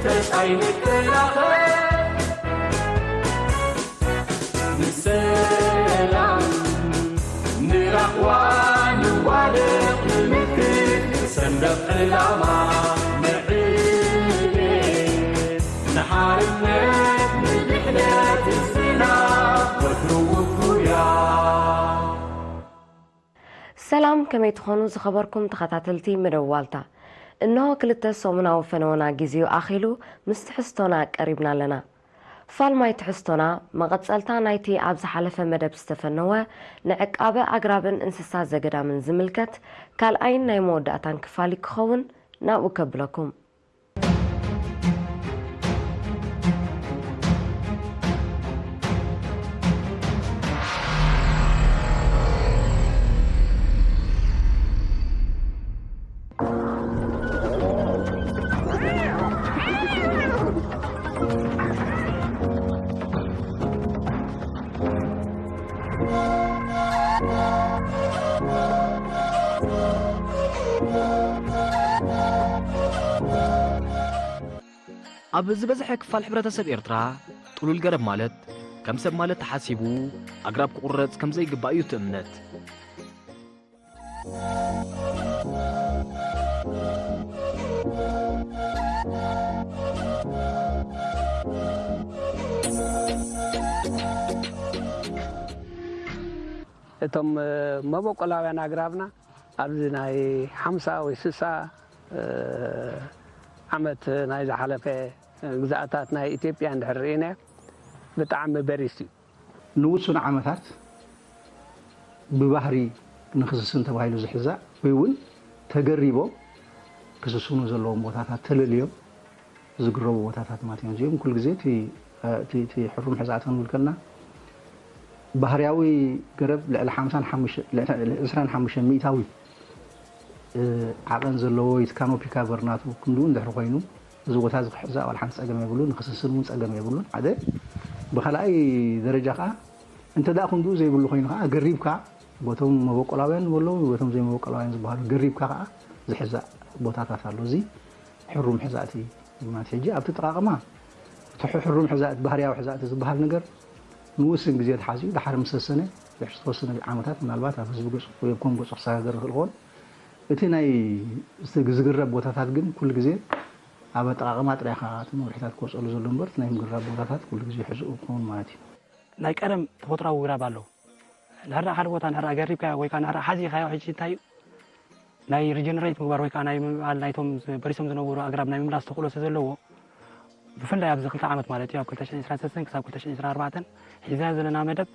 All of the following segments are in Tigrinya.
ተስፋይ ንከላኸል ንሰላም ንራህዋ ንዋደቕ ንምክት ንሰንደቕ ዕላማ ንዕቤት ንሓርነት ንድሕነት ህዝብና ወትሩ ውፉያ። ሰላም፣ ከመይ ትኾኑ ዝኸበርኩም ተኸታተልቲ መደብ ዋልታ? እንሆ ክልተ ሰሙናዊ ፈነወና ግዜኡ ኣኺሉ ምስ ትሕዝቶና ቀሪብና ኣለና። ፋልማይ ትሕዝቶና፣ መቐጸልታ ናይቲ ኣብ ዝሓለፈ መደብ ዝተፈነወ ንዕቃበ ኣግራብን እንስሳ ዘገዳምን ዝምልከት ካልኣይን ናይ መወዳእታን ክፋል ክኸውን ናብኡ ከብለኩም። ኣብ ዝበዝሐ ክፋል ሕብረተሰብ ኤርትራ፣ ጥሉል ገረብ ማለት ከም ሰብ ማለት ተሓሲቡ፣ ኣግራብ ክቑረጽ ከም ዘይግባእ እዩ እቲ እምነት። እቶም፣ እ፣ መበቆላውያን ኣግራብና ኣብዚ ናይ ሓምሳ ወይ ስሳ፣ እ፣ ዓመት ናይ ዝሓለፈ ግዝኣታት ናይ ኢትዮጵያ እንድሕር ርኢናዮ፣ ብጣዕሚ በሪስ እዩ። ንውሱን ዓመታት ብባህሪ ንክስስን ተባሂሉ ዝሕዛእ ወይ እውን ተገሪቦም ክስስኑ ዘለዎም ቦታታት ተለልዮም ዝግረቡ ቦታታት ማለት እዮም። እዚኦም ኩሉ ግዜ እቲ፣ እቲ፣ እቲ ሕሩም ሕዛእቲ ክንብል ከለና ባህርያዊ ገረብ ልዕሊ ሓምሳን ሓሙሽተ፣ ልዕሊ ዕስራን ሓሙሽተን ሚእታዊ፣ እ፣ ዓቐን ዘለዎ ወይ እቲ ካኖፒ ካቨር ናቱ ክንድኡ እንድሕር ኮይኑ፣ እዚ ቦታ እዚ ክሕዛእ ዋላ ሓንቲ ጸገም የብሉን፣ ንክስስን እውን ጸገም የብሉን። ሓደ። ብኻልኣይ ደረጃ ከኣ፣ እንተ ደኣ ክንድኡ ዘይብሉ ኮይኑ ከኣ፣ ገሪብካ፣ በቶም መበቆላውያን ዝበለዉ፣ በቶም ዘይመበቆላውያን ዝበሃሉ፣ ገሪብካ ከኣ ዝሕዛእ ቦታታት ኣሎ። እዚ ሕሩም ሕዛእቲ ማለት ሕጂ ኣብቲ ኣጠቓቕማ፣ እቲ ሕሩም ሕዛእቲ፣ ባህርያዊ ሕዛእቲ ዝበሃል ነገር ንውስን ግዜ ተሓዚኡ፣ ድሓር ምስ ሰሰነ፣ ድሕሪ ዝተወሰነ ዓመታት ምናልባት ኣብ ህዝቢ ገጹ ወይ ኣብ ኮም ገጹ ክሰጋገር ይኽእል ይኸውን። እቲ ናይ ዝግረብ ቦታታት ግን ኩሉ ግዜ ኣብ ኣጠቓቕማ ጥራይ ኢኻ እቲ መምርሒታት ክወጸሉ ዘሎ እምበር፣ እቲ ናይ ምግራብ ቦታታት ኩሉ ግዜ ሕዙእ ክኸውን ማለት እዩ። ናይ ቀደም ተፈጥሮኣዊ ግራብ ኣሎ። እንድሕር ሓደ ቦታ እንድሕር ገሪብካዮ ወይ ከዓ እንድሕር ሓዚኻዮ፣ ሕጂ እንታይ እዩ? ናይ ሪጀነሬት ምግባር ወይ ከዓ ናይ ምምዕባል ናይቶም በሪሶም ዝነበሩ ኣግራብ ናይ ምምላስ ተኽእሎ ስለ ዘለዎ፣ ብፍላይ ኣብዚ ክልተ ዓመት ማለት እዩ፣ ኣብ ክልተ ሽሕን ዕስራን ሰለስተን ክሳብ ክልተ ሽሕን ዕስራን ኣርባዕተን ሒዝና ዘለና መደብ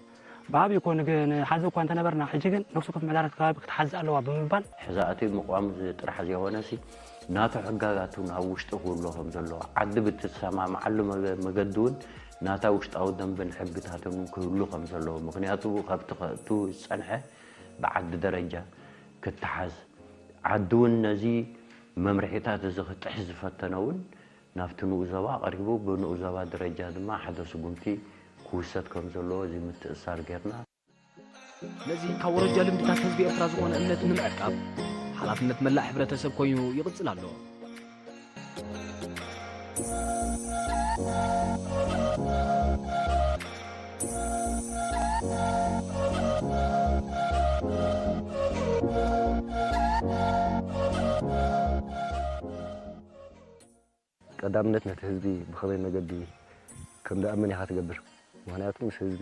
ብዓብዩ እኮ ንግ-፣ ንሓዚ እኳ እንተነበርና፣ ሕጂ ግን ነፍሲ ወከፍ ምሕዳራት ከባቢ ክትሓዝ ኣለዋ ብምባል፣ ሕዛእቲ ምቕዋም ጥራሕ ዘይኮነሲ፣ ናቱ ሕጋጋት እውን ኣብ ውሽጢ ክህሉ ከም ዘለዎ፣ ዓዲ ብትሰማምዓሉ መገ-፣ መገዲ እውን ናታ ውሽጣዊ ደንብን ሕግታትን እውን ክህሉ ከም ዘለዎ፣ ምኽንያቱ ከብቲ ከእቱ ዝጸንሐ ብዓዲ ደረጃ ክተሓዝ፣ ዓዲ እውን ነዚ መምርሒታት እዚ ክጥሕስ ዝፈተነ እውን ናብቲ ንኡስ ዞባ ቀሪቡ፣ ብንኡስ ዞባ ደረጃ ድማ ሓደ ስጉምቲ ክውሰድ ከም ዘለዎ እዚ ምትእስሳር ጌርና። ነዚ ካብ ወረጃ ልምድታት ህዝቢ ኤርትራ ዝኾነ እምነት ንምዕቃብ ሓላፍነት መላእ ሕብረተሰብ ኮይኑ ይቕጽል ኣሎ። ቀዳምነት ነቲ ህዝቢ ብኸመይ መገዲ ከም ዝኣምን ኢኻ ትገብር። ምኽንያቱ ምስ ህዝቢ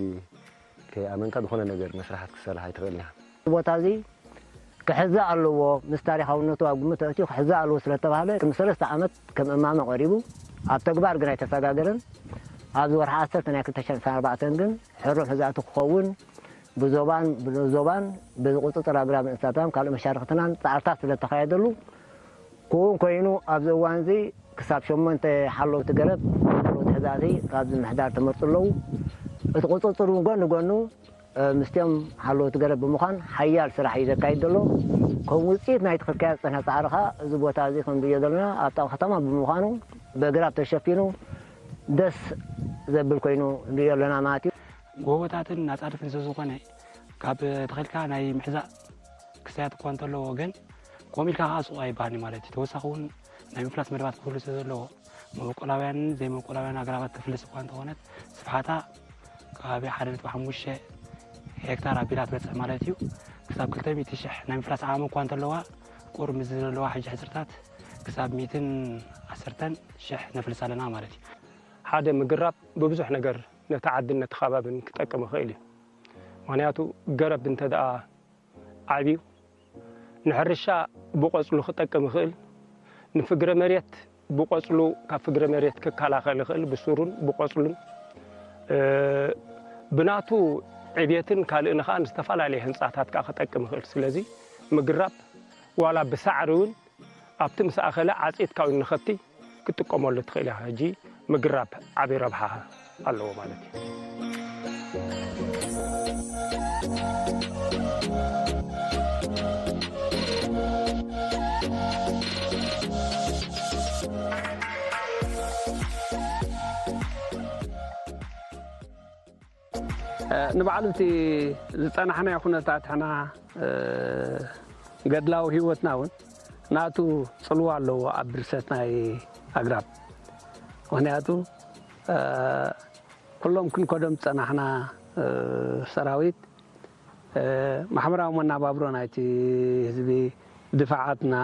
ከይኣመንካ ዝኾነ ነገር መስርሓት ክትሰርሕ ኣይትኽእልን ኢኻ። እቲ ቦታ እዚ ክሕዛእ ኣለዎ፣ ምስ ታሪኻውነቱ ኣብ ግምት ኣእትዩ ክሕዛእ ኣለዎ ስለተባህለ፣ ቅድሚ ሰለስተ ዓመት ከም እማመ ቀሪቡ፣ ኣብ ተግባር ግን ኣይተሰጋገረን። ኣብዚ ወርሒ ዓሰርተ ናይ ክልተ ሽሕን ዕስራን ኣርባዕተን ግን ሕሩም ሕዛእቲ ክኸውን ብዞባን ብንኡስ ዞባን ብዚ ቁጽጽር ኣግራብ እንስሳታን ካልእ መሻርኽትናን ጻዕርታት ስለተኻየደሉ፣ ክውን ኮይኑ ኣብዚ እዋን እዚ ክሳብ ሸሞንተ ሓለውቲ ገረብ፣ ሓለውቲ ሕዛእቲ ካብዚ ምሕዳር ተመርጹ ኣለዉ። እቲ ቁጽጽር እውን ጎኒ ጎኑ፣ እ፣ ምስቲኦም ሓለውቲ ገረብ ብምዃን ሓያል ስራሕ እዩ ዘካይድ ዘሎ። ከም ውጽኢት ናይቲ ክካየድ ዝጸንሐ ጻዕሪ ኸኣ እዚ ቦታ እዚ ከም ንሪኦ ዘለና ኣብታ ከተማ ብምዃኑ በግራብ ተሸፊኑ ደስ ዘብል ኮይኑ ንሪኦ ኣለና ማለት እዩ። ጎቦታትን ኣጻድፍን ዘዝኾነ ካብ ተኸልካ ናይ ምሕዛእ ክሳያት እኳ እንተለዎ፣ ግን ከምኡ ኢልካ ከኣ ሱቕ ኣይበሃልን ማለት እዩ። ተወሳኺ እውን ናይ ምፍላስ መደባት ክህሉ ስለ ዘለዎ፣ መበቆላውያንን ዘይመበቆላውያን ኣግራባት ትፍልስ እኳ እንተኾነት፣ ስፍሓታ ከባቢ ሓደ ነጥቢ ሓሙሽተ ሄክታር ኣቢላ ትበጽሕ ማለት እዩ። ክሳብ ክልተ ሚእቲ ሽሕ ናይ ምፍላስ ዓቕሚ እኳ እንተለዋ፣ ቁር ምስ ዘለዋ ሕጂ ሕጽርታት ክሳብ ሚእትን ዓሰርተን ሽሕ ነፍልስ ኣለና ማለት እዩ። ሓደ ምግራብ ብብዙሕ ነገር ነቲ ዓድን ነቲ ከባብን ክጠቅም ይኽእል እዩ። ምኽንያቱ ገረብ እንተ ደኣ ዓብዩ፣ ንሕርሻ ብቆጽሉ ክጠቅም ይኽእል፣ ንፍግረ መሬት ብቆጽሉ፣ ካብ ፍግረ መሬት ክከላኸል ይኽእል፣ ብሱሩን ብቆጽሉን። እ፣ ብናቱ ዕብየትን ካልእን ኸኣ ንዝተፈላለየ ህንጻታት ከኣ ክጠቅም ይኽእል። ስለዚ ምግራብ ዋላ ብሳዕሪ እውን ኣብቲ ምስ ኣኸለ ዓጺድካ እውን ንኸብቲ ክትጥቀመሉ ትኽእል ኢኻ። ሕጂ ምግራብ ዓቢ ረብሓ ኣለዎ ማለት እዩ። እ፣ ንባዕሉ እቲ ዝጸናሕናዮ ኩነታት ሕና፣ እ፣ ገድላዊ ህይወትና እውን ናቱ ጽልዋ ኣለዎ ኣብ ብርሰት ናይ ኣግራብ። ምኽንያቱ፣ እ፣ ኩሎም ክንከዶም ዝጸናሕና፣ እ፣ ሰራዊት፣ እ፣ ማሕበራዊ መናባብሮ ናይቲ ህዝቢ፣ ድፋዓትና፣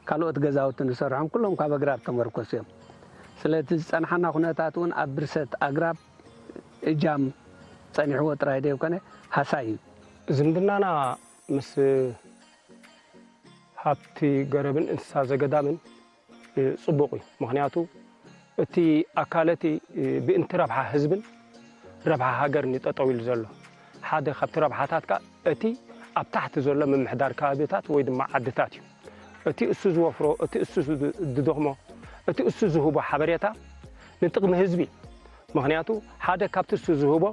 ካልኦት ገዛውቲ ንሰርሖም ኩሎም ካብ ኣግራብ ተመርኮስ እዮም። ስለቲ ዝጸንሓና ኩነታት እውን ኣብ ብርሰት ኣግራብ እጃም ጸኒሕዎ ጥራይ ዘይኮነ ሃሳይ እዩ። ዝምድናና ምስ ሃብቲ ገረብን እንስሳ ዘገዳምን፣ እ፣ ጽቡቕ እዩ። ምኽንያቱ እቲ ኣካል እቲ፣ እ፣ ብእንቲ ረብሓ ህዝብን ረብሓ ሃገርን እዩ ጠጠው ኢሉ ዘሎ። ሓደ ካብቲ ረብሓታት ከኣ እቲ ኣብ ታሕቲ ዘሎ ምምሕዳር ከባቢታት ወይ ድማ ዓድታት እዩ። እቲ እሱ ዝወፍሮ፣ እቲ እሱ ዝደኽሞ፣ እቲ እሱ ዝህቦ ሓበሬታ ንጥቕሚ ህዝቢ። ምኽንያቱ ሓደ ካብቲ እሱ ዝህቦ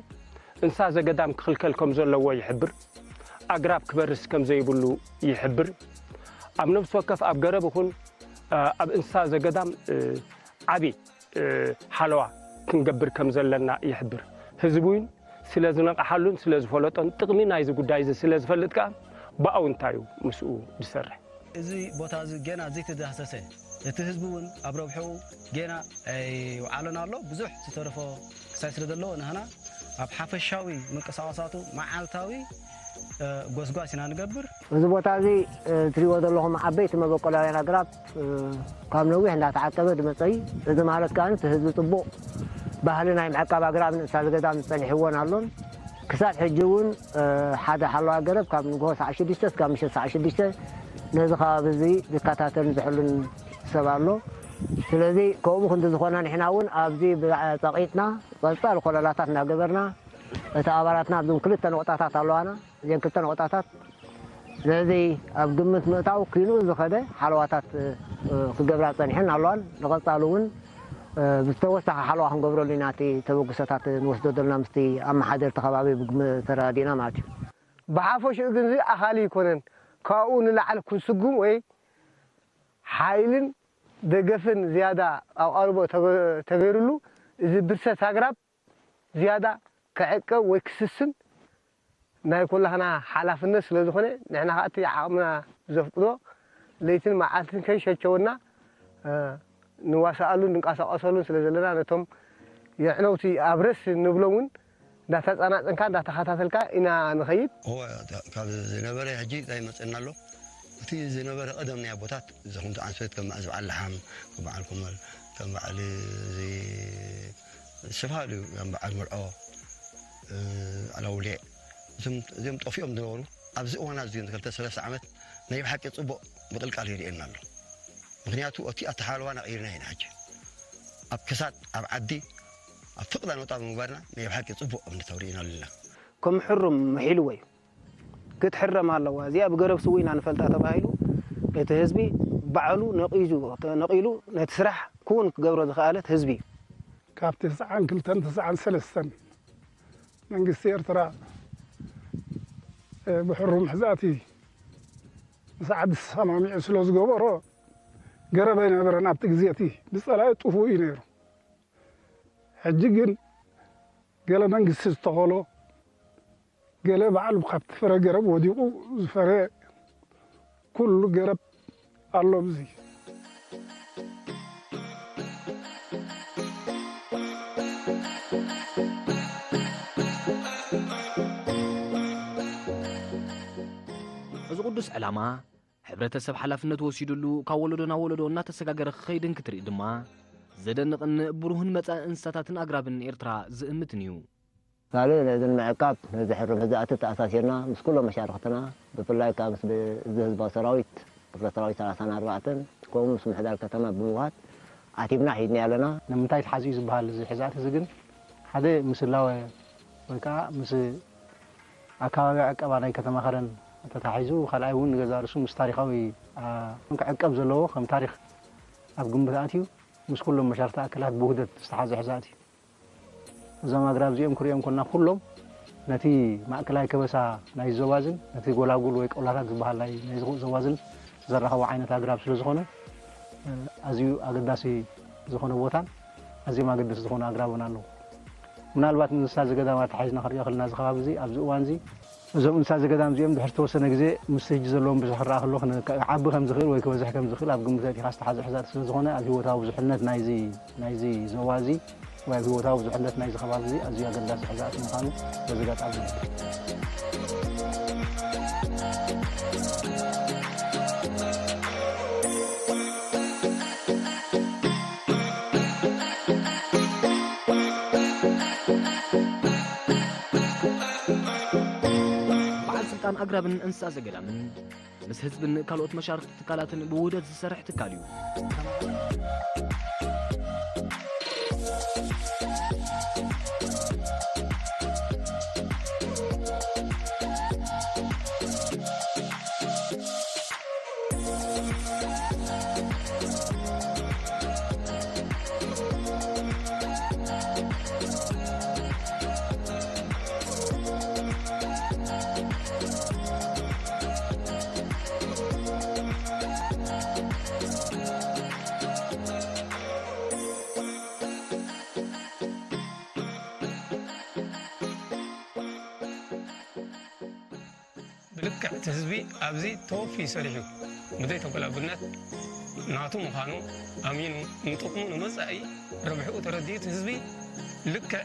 እንስሳ ዘገዳም ክኽልከል ከም ዘለዎ ይሕብር፣ ኣግራብ ክበርስ ከም ዘይብሉ ይሕብር። ኣብ ነፍሲ ወከፍ ኣብ ገረብ ይኹን፣ እ፣ ኣብ እንስሳ ዘገዳም፣ እ፣ ዓቢ፣ እ፣ ሓለዋ ክንገብር ከም ዘለና ይሕብር። ህዝቢ እውን ስለ ዝነቕሓሉን ስለ ዝፈለጦን ጥቕሚ ናይዚ ጉዳይ እዚ ስለ ዝፈልጥ ከኣ ብኣውንታ እዩ ምስኡ ዝሰርሕ። እዚ ቦታ እዚ ጌና ዘይተዳህሰሰ፣ እቲ ህዝቢ እውን ኣብ ረብሕኡ ጌና ኣይወዓለን ኣሎ። ብዙሕ ዝተረፎ ክሳይ ስለ ዘለዎ ንህና ኣብ ሓፈሻዊ ምንቅስቓሳቱ መዓልታዊ፣ እ፣ ጎስጓስ ኢና ንገብር። እዚ ቦታ እዚ፣ እ፣ ትሪእዎ ዘለኹም ዓበይቲ መበቆላውያን ኣግራብ፣ እ፣ ካብ ነዊሕ እንዳተዓቀበ ዝመጸ እዩ። እዚ ማለት ከኣ እቲ ህዝቢ ጽቡቕ ባህሊ ናይ ምዕቃብ ኣግራብ ንእንስሳ ዘገዳም ዝጸኒሕዎን ኣሎን። ክሳብ ሕጂ እውን፣ እ፣ ሓደ ሓለዋ ገረብ ካብ ንግሆ ሰዓት ሽዱሽተ እስካብ ምሸት ሰዓት ሽዱሽተ ነዚ ከባቢ እዚ ዝከታተልን ዝሕሉን ሰብ ኣሎ። ስለዚ ከምኡ ክንዲ ዝኾና ንሕና እውን ኣብዚ ብዛ-፣ ጸቒጥና ቀጻሊ ኮለላታት እናገበርና እቲ ኣባላትና ኣብዞም ክልተ ነቑጣታት ኣለዋና። እዘን ክልተ ነቑጣታት ነዚ ኣብ ግምት ምእታው ኪንኡ ዝኸደ ሓለዋታት፣ እ፣ ክገብራ ጸኒሐን ኣለዋን። ንቐጻሉ እውን፣ እ፣ ብዝተወሳኸ ሓለዋ ክንገብረሉ ኢና እቲ ተበግሶታት ንወስዶ ዘለና ምስቲ ኣመሓደርቲ ከባቢ ብግምት ተረዳዲእና ማለት እዩ። ብሓፈሽኡ ግን እዚ ኣኻሊ ኣይኮነን። ካብኡ ንላዕሊ ክንስጉም ወይ ሓይልን ደገፍን ዝያዳ ኣቓልቦ ተገ-፣ ተገይሩሉ እዚ ብርሰት ኣግራብ ዝያዳ ክዕቀብ ወይ ክስስን ናይ ኩላህና ሓላፍነት ስለ ዝኾነ፣ ንሕና ኸኣ እቲ ዓቕምና ዘፍቅዶ ለይትን መዓልትን ከይሸቸወና፣ እ፣ ንዋስኣሉን ንንቀሳቐሰሉን ስለ ዘለና፣ ነቶም የዕነውቲ ኣብረስ ንብሎም እውን እንዳተጸናጸንካ እንዳተኸታተልካ ኢና ንኸይድ። እወ፣ ካብ ዝነበረ ሕጂ እንታይ ይመጽእና ኣሎ? እቲ ዝነበረ ቀደም ናይ ኣቦታት፣ እዚ ከምቲ ኣንፈት ከም በዓል በዓል ለሓም፣ ከም በዓል ኮመል፣ ከም በዓል እዚ ዝተፈላለዩ፣ ከም በዓል መርዖ፣ እ፣ በዓል ኣውሊዕ፣ እዞም፣ እዚኦም ጠፊኦም ዝነበሩ፣ ኣብዚ እዋን ኣብዚ ክልተ ሰለስተ ዓመት ናይ ብሓቂ ጽቡቕ ምቕልቃል ይርእየና ኣሎ። ምኽንያቱ እቲ ኣተሓልዋና ቀይርና ኢና ሕጂ። ኣብ ክሳድ፣ ኣብ ዓዲ፣ ኣብ ፍቕዳ ነውጣ ብምግባርና ናይ ብሓቂ ጽቡቕ እምነት ኣውሪእና ኣለና። ከም ሕሩም ምሒልዎ እዩ። ክትሕረም ኣለዋ። እዚኣ ብገረብ ስው ኢና ንፈልጣ ተባሂሉ፣ እቲ ህዝቢ ባዕሉ ነቒዙ፣ ነቒሉ ነቲ ስራሕ ክውን ክገብሮ ዝኸኣለት ህዝቢ እዩ። ካብ ተስዓን ክልተን ተስዓን ሰለስተን መንግስቲ ኤርትራ፣ እ፣ ብሕሩም ሕዛእቲ ምስ ዓዲ ተሰማሚዑ ስለ ዝገበሮ፣ ገረብ ኣይነበረን ኣብቲ ግዜ እቲ። ብጸላኢ ጥፉእ እዩ ነይሩ። ሕጂ ግን ገለ መንግስቲ ዝተኸሎ፣ ገለ ባዕሉ ካብቲ ፍረ ገረብ ወዲቑ ዝፈረ ኩሉ ገረብ ኣሎ ኣብዚ። እዚ ቅዱስ ዕላማ፣ ሕብረተሰብ ሓላፍነት ወሲዱሉ ካብ ወለዶ ናብ ወለዶ እናተሰጋገረ ክኸይድን ክትርኢ ድማ፣ ዘደንቕን ብሩህን መጻኢ እንስሳታትን ኣግራብን ኤርትራ ዝእምትን እዩ። ካልእ ነዚ ንምዕቃብ፣ ነዚ ሕርም ህዛእቲ ተኣሳሲርና ምስ ኩሎም መሻርኽትና፣ ብፍላይ ከኣ ምስ ብ-፣ እዚ ህዝባዊ ሰራዊት፣ ክፍለ ሰራዊት ሰላሳን ኣርባዕተን፣ ከምኡ ምስ ምሕዳር ከተማ ብምውሃድ ዓቲብና ሒድና ኣለና። ንምንታይ ተሓዚኡ ዝበሃል እዚ ሕዛእቲ እዚ ግን፣ ሓደ ምስ ህላወ ወይ ከኣ ምስ ኣከባቢ ዕቀባ ናይ ከተማ ከረን ተታሒዙ፣ ካልኣይ እውን ንገዛእ ርእሱ ምስ ታሪኻዊ፣ ኣ፣ ክዕቀብ ዘለዎ ከም ታሪኽ ኣብ ግምት ኣትዩ፣ ምስ ኩሎም መሻርኽቲ ኣካላት ብውህደት ዝተሓዘ ሕዛእቲ እዩ። እዞም ኣግራብ እዚኦም ክሪኦም ኮና ኩሎም ነቲ ማእከላይ ከበሳ ናይ ዞባዝን ነቲ ጎላጉል ወይ ቆላታት ዝበሃል ናይ፣ ናይ ዝኹ-፣ ዞባዝን ዘራኸቡ ዓይነት ኣግራብ ስለ ዝኾነ፣ እ፣ ኣዝዩ ኣገዳሲ ዝኾነ ቦታን ኣዝዮም ኣገደስቲ ዝኾኑ ኣግራብን ኣለዉ። ምናልባት ንእንስሳ ዘገዳም ኣተሓሒዝና ክንሪኦ ከለና እዚ ከባቢ እዚ ኣብዚ እዋን እዚ እዞም እንስሳ ዘገዳም እዚኦም ድሕሪ ዝተወሰነ ግዜ ምስ ሕጂ ዘለዎም ብዝሒ ክረኣ ከሎ ክነ-፣ ክዓቢ ከም ዝኽእል ወይ ክበዝሕ ከም ዝኽእል ኣብ ግምት ኣእቲኻ ዝተሓዘ ሕዛእቲ ስለ ዝኾነ ኣብ ህይወታዊ ብዙሕነት ናይዚ፣ ናይዚ ዞባ እዚ ወይ ኣብ ህይወታዊ ብዙሕነት ናይዚ ከባቢ እዚ ኣዝዩ ኣገዳሲ ሕዛእቲ ምዃኑ በዚ ኣጋጣሚ በዓል ስልጣን ኣግራብን እንስሳ ዘገዳምን ምስ ህዝብን ካልኦት መሻርኽቲ ትካላትን ብውህደት ዝሰርሕ ትካል እዩ። ብልክዕ እቲ ህዝቢ ኣብዚ ተወፊዩ ሰሪሑ፣ ብዘይ ተጎላጉልነት ናቱ ምዃኑ ኣሚኑ፣ ንጥቕሙ ንመጻኢ ረብሕኡ ተረዲኡ፣ እቲ ህዝቢ ልክዕ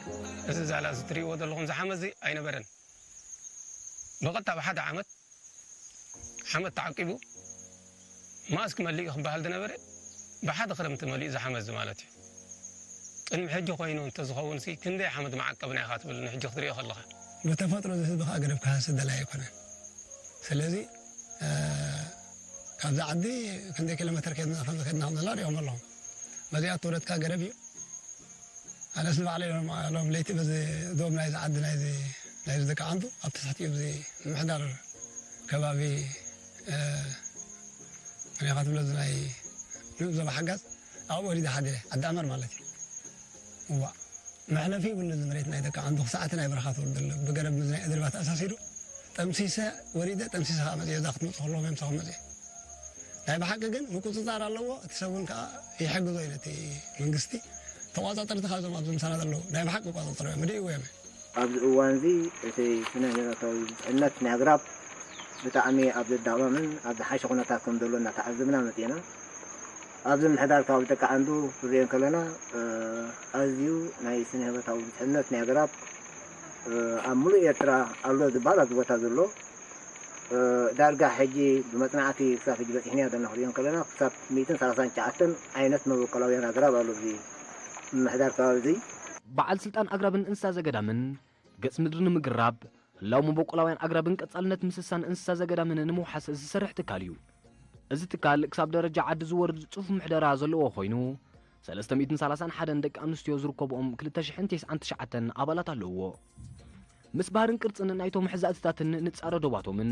እዚ ዛላ እዚ ትርእይዎ ዘለኹም ዝሓመዚ ኣይነበረን። ብቐጥታ ብሓደ ዓመት፣ ሓመድ ተዓቂቡ፣ ማእስ ክመልእ እዩ ክበሃል ዝነበረ፣ ብሓደ ክረምቲ መሊኡ ዝሓመዚ ማለት እዩ። ቅድሚ ሕጂ ኮይኑ እንተዝኸውን ሲ ክንደይ ሓመድ ምዓቀብና ኢኻ ትብል ንሕጂ ክትሪኦ ከለኻ። ብተፈጥሮ እዚ ህዝቢ ከኣ ገደብ ክሃሲ ደላይ ኣይኮነን። ስለዚ፣ እ፣ ካብዛ ዓዲ ክንደይ ኪሎ ሜተር ከድና፣ ከም ከድና ከም ዘለና ሪኦም ኣለኹም። በዚኣ እትወረድካ ገደብ እዩ። ኣነስ ንባዕለይ ሎም፣ ሎም ለይቲ በዚ ዶብ ናይዚ ዓዲ ናይዚ፣ ናይዚ ደቂ ዓንቱ ኣብቲ ትሕቲ ኣብዚ ምምሕዳር ከባቢ፣ እ፣ መን ኢኻ ትብሎ እዚ ናይ ንኡስ ዞባ ሓጋዝ ኣብኡ ወሪደ ሓዲረ፣ ዓዲ ኣመር ማለት እዩ። እዋእ፣ መሕለፊ ይብሉ እዚ መሬት ናይ ደቂ ዓንቱ ክሳዕቲ ናይ በረኻ ትውርድ ኣሎ። ብገረብ ምስ ናይ እድርባ ተኣሳሲሩ ጠምሲሰ ወሪደ፣ ጠምሲሰ ከኣ መጽዮ እዛ ክትመጽእ ከለኹ መምሳ ክመጽእ። ናይ ብሓቂ ግን ምቁጽጻር ኣለዎ። እቲ ሰብ እውን ከኣ ይሕግዞ እዩ ነቲ መንግስቲ። ተቋጻጸርቲ ካብዞም ኣብዚ ምሳና ዘለዉ ናይ ብሓቂ ይቋጻጸሩ እዮም፣ ርኢዎ እዮም። ኣብዚ እዋን እዚ እቲ ስነ ህይወታዊ ብዝሕነት ናይ ኣግራብ ብጣዕሚ ኣብ ዘዳቕምን ኣብ ዝሓሸ ኩነታት ከም ዘሎ እናተዓዘብና መጺእና። ኣብዚ ምሕዳር ከባቢ ደቂ ዓንዱ ክንሪኦ እንከለና፣ እ፣ ኣዝዩ ናይ ስነ ህይወታዊ ብዝሕነት ናይ ኣግራብ፣ እ፣ ኣብ ሙሉእ ኤርትራ ኣሎ ዝበሃል ኣብዚ ቦታ ዘሎ፣ እ፣ ዳርጋ ሕጂ ብመጽናዕቲ ክሳብ ሕጂ በጺሕናዮ ዘለና ክንሪኦ እንከለና፣ ክሳብ ሚእትን ሰላሳን ትሽዓተን ዓይነት መበቆላውያን ኣግራብ ኣሎ ኣብዚ ምምሕዳር ከባቢ እዚ። በዓል ስልጣን ኣግራብን እንስሳ ዘገዳምን ገጽ ምድሪ ንምግራብ፣ ህላው መበቆላውያን ኣግራብን ቀጻልነት ምስሳን እንስሳ ዘገዳምን ንምውሓስ ዝሰርሕ ትካል እዩ። እዚ ትካል ክሳብ ደረጃ ዓዲ ዝወርድ ጽፉፍ ምሕደራ ዘለዎ ኮይኑ፣ ሰለስተ ሚእትን ሰላሳን ሓደን ደቂ ኣንስትዮ ዝርከብኦም ክልተ ሽሕን ተስዓን ትሽዓተን ኣባላት ኣለውዎ። ምስ ባህርን ቅርጽን ናይቶም ሕዛእትታትን ንጻረ ዶባቶምን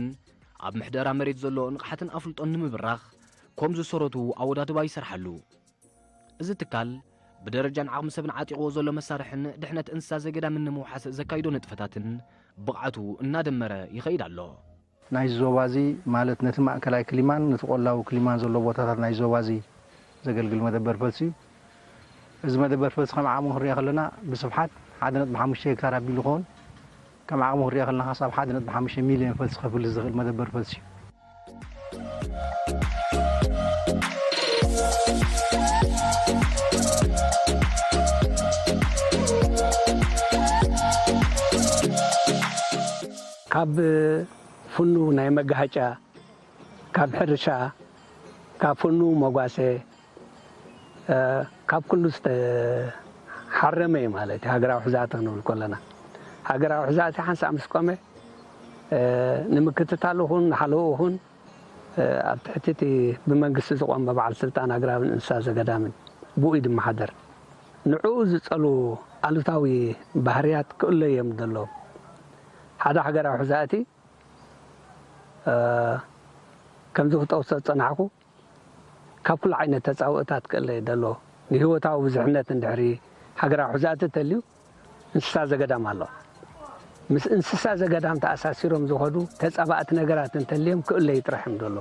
ኣብ ምሕደራ መሬት ዘሎ ንቕሓትን ኣፍልጦን ንምብራኽ፣ ኮም ዝሰረቱ ኣወዳድባ ይሰርሓሉ። እዚ ትካል ብደረጃን ዓቕሚ ሰብን ዓጢቕዎ ዘሎ መሳርሕን ድሕነት እንስሳ ዘገዳምን ንምውሓስ ዘካይዶ ንጥፈታትን ብቕዓቱ እናደመረ ይኸይድ ኣሎ። ናይዚ ዞባ እዚ፣ ማለት ነቲ ማእከላይ ክሊማን ነቲ ቆላዊ ክሊማን ዘሎ ቦታታት ናይዚ ዞባ እዚ ዘገልግል መደበር ፈልሲ እዩ። እዚ መደበር ፈልሲ ከም ዓቕሙ ክንሪኦ ከለና፣ ብስፍሓት ሓደ ነጥቢ ሓሙሽተ ሄክታር ኣቢሉ ይኸውን። ከም ዓቕሙ ክንሪኦ ከለና፣ ክሳብ ሓደ ነጥቢ ሓሙሽተ ሚልዮን ፈልሲ ከፍሊ ዝኽእል መደበር ፈልሲ እዩ። ካብ ፍኑ ናይ መጋሃጫ ካብ ሕርሻ፣ ካብ ፍኑ መጓሰ፣ እ፣ ካብ ኩሉ ዝተሓረመ እዩ ማለት እዩ። ሃገራዊ ሕዛእቲ ክንብል ከለና፣ ሃገራዊ ሕዛእቲ ሓንሳእ ምስ ቆመ፣ እ፣ ንምክትታሉ ይኹን ንሓለውኡ ይኹን፣ እ፣ ኣብ ትሕቲ እቲ ብመንግስቲ ዝቖመ በዓል ስልጣን ኣግራብን እንስሳ ዘገዳምን ብኡ እዩ ዝመሓደር። ንዕኡ ዝጸሉ ኣሉታዊ ባህርያት ክእለዩ እዮም ዘለዎም። ሓደ ሃገራዊ ሕዛእቲ፣ እ፣ ከምዚ ክጠቕሶ ዝጸናሕኩ፣ ካብ ኩሉ ዓይነት ተጻብኦታት ክእለ እዩ ዘሎ። ንህይወታዊ ብዙሕነት እንድሕሪ ሃገራዊ ሕዛእቲ ተልዩ እንስሳ ዘገዳም ኣሎ። ምስ እንስሳ ዘገዳም ተኣሳሲሮም ዝኸዱ ተጻባእቲ ነገራት እንተልዮም ክእለዩ ጥራሕ እዮም ዘሎ።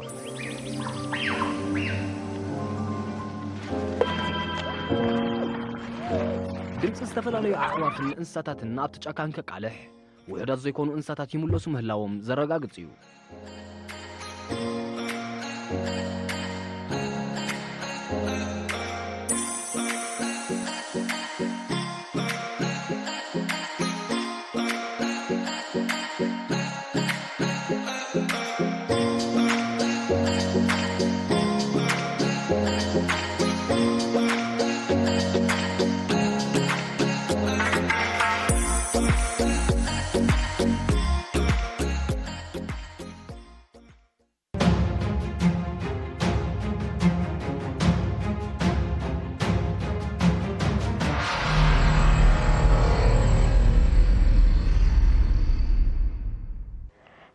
ድምፂ ዝተፈላለዩ ኣዕዋፍን እንስሳታትን ኣብቲ ጫካ እንከቃልሕ፣ ውሑዳት ዘይኮኑ እንስሳታት ይምለሱ ምህላዎም ዘረጋግጽ እዩ።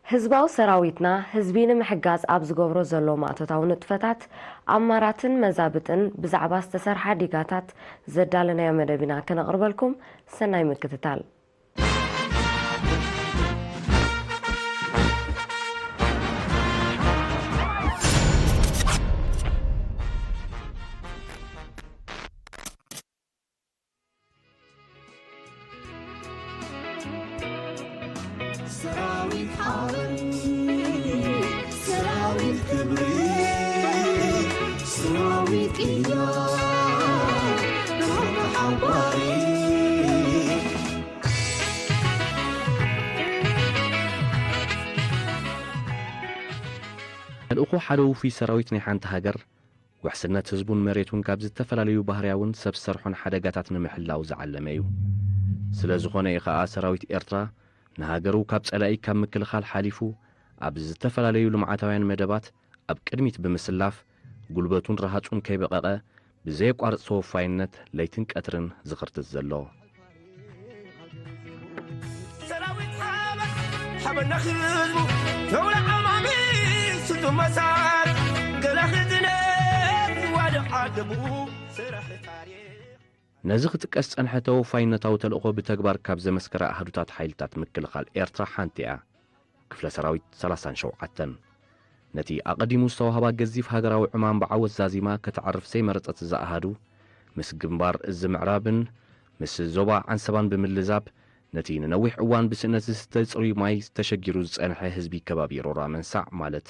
ህዝባዊ ሰራዊትና ህዝቢ ንምሕጋዝ ኣብ ዝገብሮ ዘሎ ማእቶታዊ ንጥፈታት፣ ኣማራትን መዛብጥን ብዛዕባ ዝተሰርሓ ዲጋታት ዘዳለናዮ መደብ ኢና ከነቕርበልኩም። ሰናይ ምክትታል። ሰራዊት ሓበን፣ ሰራዊት ክብሪ፣ ሰራዊት ቅያ፣ ብርሃን ሓባሪ። ተልእኾ ሓደ ውፉይ ሰራዊት ናይ ሓንቲ ሃገር፣ ውሕስነት ህዝቡን መሬቱን ካብ ዝተፈላለዩ ባህርያውን ሰብ ሰርሖን ሓደጋታት ንምሕላው ዝዓለመ እዩ። ስለ ዝኾነ እዩ ኸኣ ሰራዊት ኤርትራ ንሃገሩ ካብ ጸላኢ ካብ ምክልኻል ሓሊፉ ኣብ ዝተፈላለዩ ልምዓታውያን መደባት ኣብ ቅድሚት ብምስላፍ ጉልበቱን ረሃጹን ከይበቐቐ ብዘየቋርጽ ተወፋይነት ለይትን ቀትርን ዝኽርትት ዘሎ። ሰራዊት ሓበን ሓበን ንህዝቡ ተውለ ዓማሚ ስጡ መሳር ገለ ክዝነት ዋደ ዓደቡ ስራሕ ታሪኽ ነዚ ክጥቀስ ጸንሐ ተወፋይነታዊ ተልእኾ ብተግባር ካብ ዘመስከራ ኣሃዱታት ሓይልታት ምክልኻል ኤርትራ ሓንቲ እያ። ክፍለ ሰራዊት ሰላሳን ሸውዓተን ነቲ ኣቐዲሙ ዝተዋህባ ገዚፍ ሃገራዊ ዕማም ብዓወት ዛዚማ ከተዕርፍ ዘይመረጸት እዛ ኣሃዱ፣ ምስ ግንባር እዚ ምዕራብን ምስ ዞባ ዓንሰባን ብምልዛብ፣ ነቲ ንነዊሕ እዋን ብስእነት ዝስተ ጽሩይ ማይ ተሸጊሩ ዝጸንሐ ህዝቢ ከባቢ ሮራ መንሳዕ ማለት